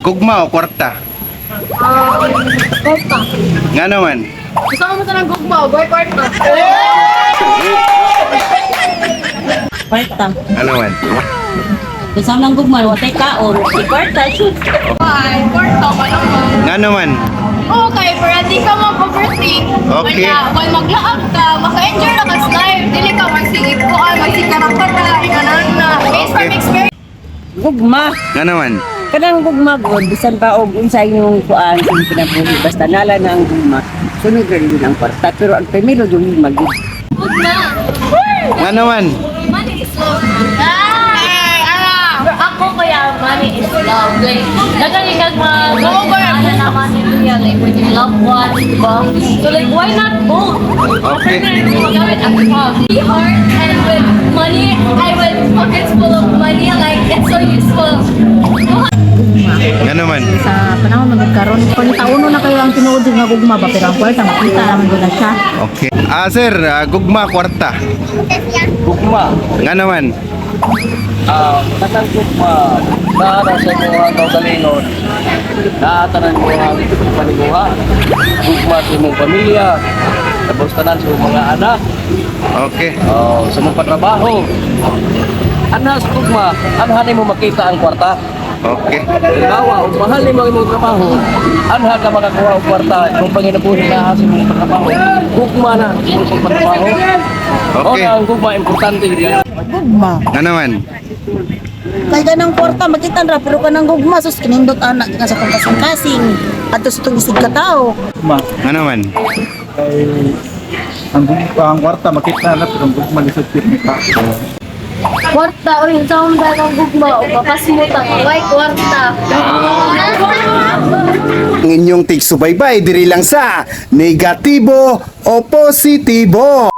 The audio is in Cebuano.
Gugma o kwarta? Kwarta. Nga naman. Gusto mo sa ng gugma o boy kwarta? Kwarta. Ano man? Gusto mo ng gugma, watay kaon. Si kwarta, shoot. Ay, kwarta ka naman. Nga naman. Okay, pero di ka mag-overthink. Okay. Wala, kung maglaag ka, maka-enjoy na ka sa life. Dili ka magsigig ko, magsikarang-kara, ikanan na. Based from experience. Gugma. Nga naman. Kanang gugma gud, bisan pa og unsa inyong kuan sa inyong kinabuhi, basta nala na ang gugma. Sunod ra yun ang kwarta, pero ang primero yung gugma gud. Gugma. Nga naman. Money is love. Ay, ala. Ako kaya money is love. Like, nagani kag mga ano na money niya, like with your loved ones, diba? So like, why not both? Okay. Magamit ang Be hard and with money, I with pockets full of money, like it's so useful. Nga naman. Sa panahon magkaroon pangitauno na kayo ang tinuod nga gugma ba, pero ang kwarta makita naman gud na siya. Okay. Sir, gugma kwarta? Gugma. Nga naman. Katang gugma, naa sa mga kaugalingon, naa tanan mo ang paniguha, gugma sa imong pamilya, tapos tanan sa imong mga anak, oh, sa imong patrabaho. Anha sa gugma, anha nimo makita ang kwarta. Halimbawa, kung mahal nimo ang imong trabaho, anha ka makakuha og kwarta kung panginabuhi na sa imong trabaho. Gugma na sa imong trabaho. Okay. ang gugma importante gyud. Gugma. Nga naman. Kay kanang kwarta makita ra, pero kanang gugma, sus, kinindot anak ka sa tong kasing-kasing adto sa tong isig ka tawo. Gugma. Nga naman. Kay ang kwarta makita na, pero ang gugma lisod pirmi ka. Kwarta, oy, sa akong dagang gugma, o papasmutan, why kwarta? Ang inyong tigsubaybay diri lang sa negatibo o positibo.